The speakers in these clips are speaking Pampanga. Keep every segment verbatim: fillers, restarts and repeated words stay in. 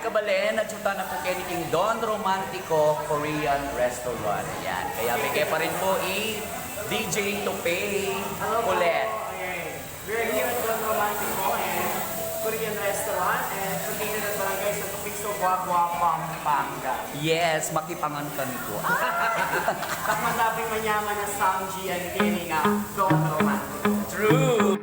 Kabalen, atiu tana pu keni king Don Romantico Korean Restaurant. Ayan. Kaya bigay pa rin po i D J Tupay Hello po. Ulit. Okay. We're here at Don Romantico and Korean Restaurant and located at Barangay Santo Cristo, Guagua, Pampanga. Yes, makipangan kami po. At matabing manyaman na Samji and Kenny nga Don Romantico. True.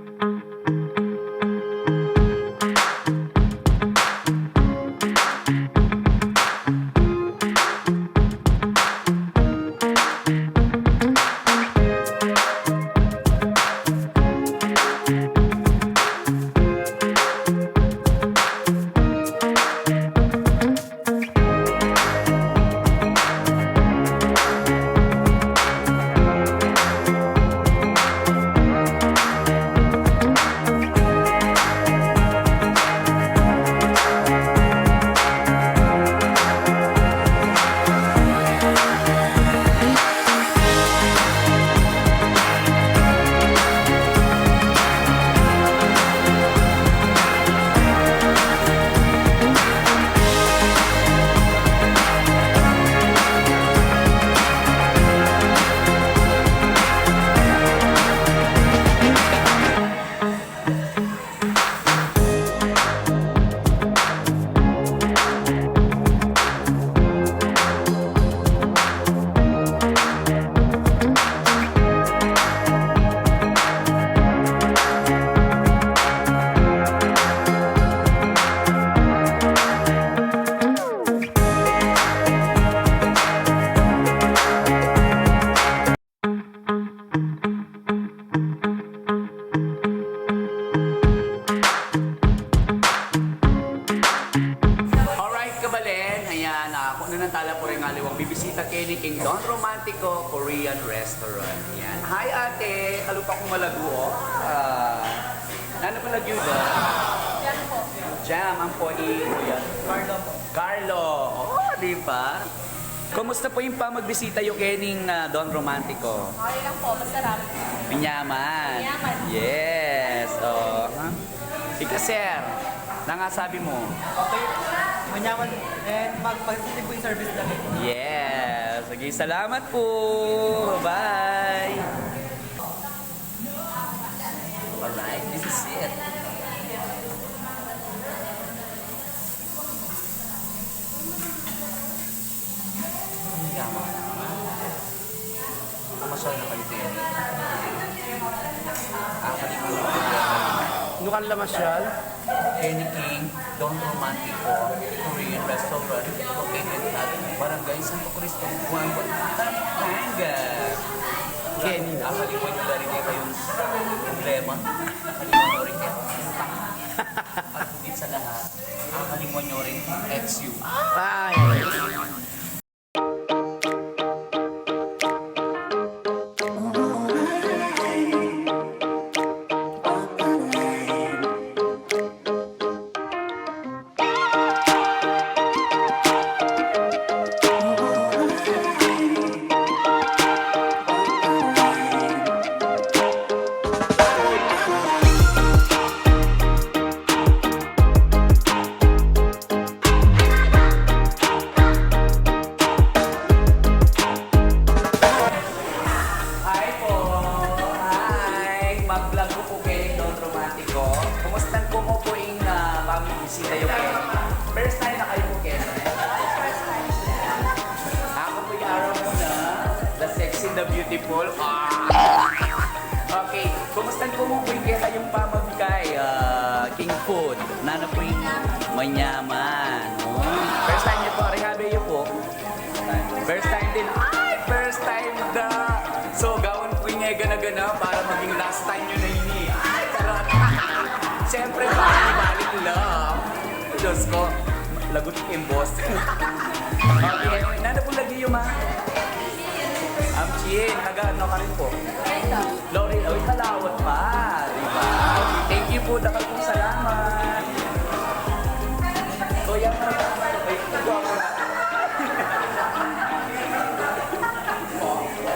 Alright, kabalen. Ayan, ah, kung ano nang tala po rin nga liwang bibisita keni king Don Romantico Korean Restaurant. Ayan. Hi, ate. Kalupa kung Malago, oh. Ah, nanu pung lagyu da? Jam po. Jam, ampo i, kuya? Carlo po. Carlo. Oh, di ba? Kumusta po ing pamagbisita yu kening, ah, Don Romantico? Okay lang po, masarap. Manyaman. Manyaman. Yes, oh, ha? Ika, sir, nanu ing sabi mu? Okay, manyaman and mag-, positive po ing service namin. Yes. Sige, salamat po. Bye-bye. Alright, this is it. Yaman. Namasyal na kayu keni? Ah, kalimut ko. Nung kan la masyal? Keni king Don Romantico Korean Restaurant located at Barangay Santo Cristo, Guanguan, Pampanga. Keni na. Ah, kalimut ko, dari na kayung problema. Kalimut ko rin kaya. At higit sa lahat, ah, kalimut nyo rin, X U. Ay! Hi po! Hi! Mag-vlog ku pu keni, Don Romantico. Kumusta ku mu pu ing, ah, pamibisita yu keni? First time na kayu pu keni? Aku pu ing araw mu na, the sexy, the beautiful. Ah! Okay, kumusta ku mu pu ing kekayung pamagkay, ah, king food? Nanu pu ing manyaman? Oh. First time yu pu, Rihabe yu pu? First time din. Ay, first time da. So, gawan ku ing e gana-gana para maging last time yu na ini. Ay, charot. Siyempre, balik-balik lang. Diyos ko, lagot ing boss. Okay, nanu pung lagyu yu, ma? Amchin, taga ano ka rin pu? Loreto. Uy, kalawat pa, di ba? Thank you pu, dakal pung salamat. Kuya, ay, gwapo na.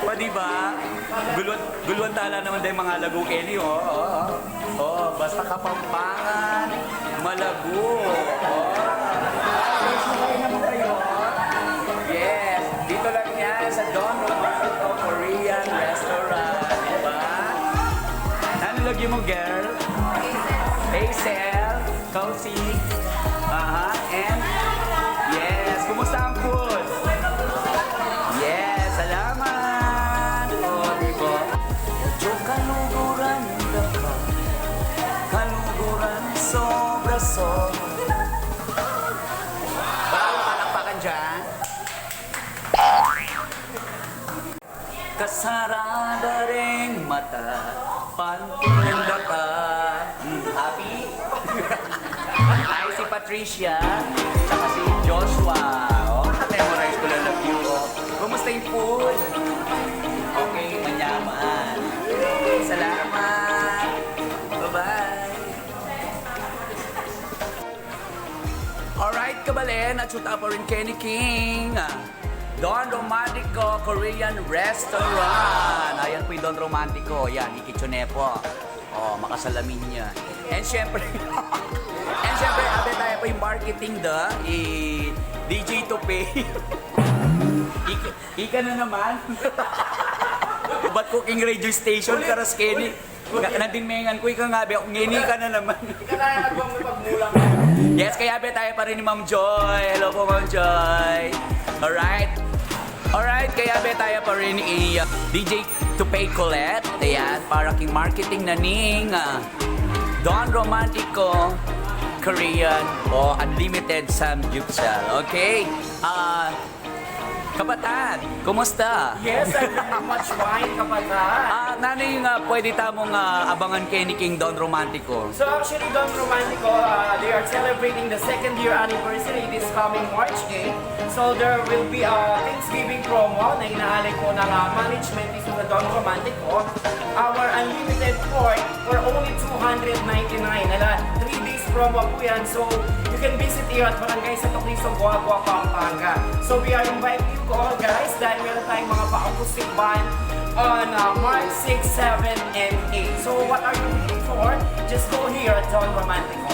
O, di ba? Guluan, guluan tala naman deng mangalago keni, o, o, o. O, basta Kapampangan, Malago. O. Chelsea. Aha, and yes, kumusta ang food? Yes, salamat. O, di ba? Medyo kaluguran na ka. Kaluguran, sobra-sobra. Parang palakpakan dyan. Kasarada reng mata, panting data. Hmm, happy? Ay, si Patricia, tsaka si Joshua. O, na-memorize ko lang na few, o. Kumusta yung food? Okay, manyaman. Salamat. Bye-bye. Alright, kabalen, atsu ta pa rin keni king Don Romantico Korean Restaurant. Ayan pu i Don Romantico. Yan, ikitsune pu. O, makasalamin ya. And syempre, and syempre, abe taya pa ing marketing da, i D J Tupe. Ika, ika na naman. Bat ku king radio station, karas keni. Nga, nandin mengan ku, ika nga, be, ngeni ka na naman. Ika na, nagwang na pagmulang. Yes, kayabe taya pa rin i Ma'am Joy. Hello pu, Ma'am Joy. Alright. Alright, kayabe taya pa rin i, uh, D J Tupe Colette. Ayan, para king marketing na ning, uh, Don Romantico Korean o Unlimited Samgyupsal. Okay? Uh, Kapatad, kumusta? Yes, I'm very much fine, kapatad. Ah, nanu ing, ah, pwede tamung, ah, abangan keni king Don Romantico? So actually, Don Romantico, uh, they are celebrating the second year anniversary this coming March eight. So there will be a Thanksgiving promo na inaalay pu ng, uh, management dito sa Don Romantico. Our unlimited pork for only two hundred ninety-nine. Ala, three days promo pu yan. So, you can visit here at Barangay Santo Cristo, Guagua, Pampanga. So, we are inviting you all, guys, dahil meron tayong mga pa-acoustic band on, uh, March six, seven, and eight. So, what are you waiting for? Just go here at Don Romantico.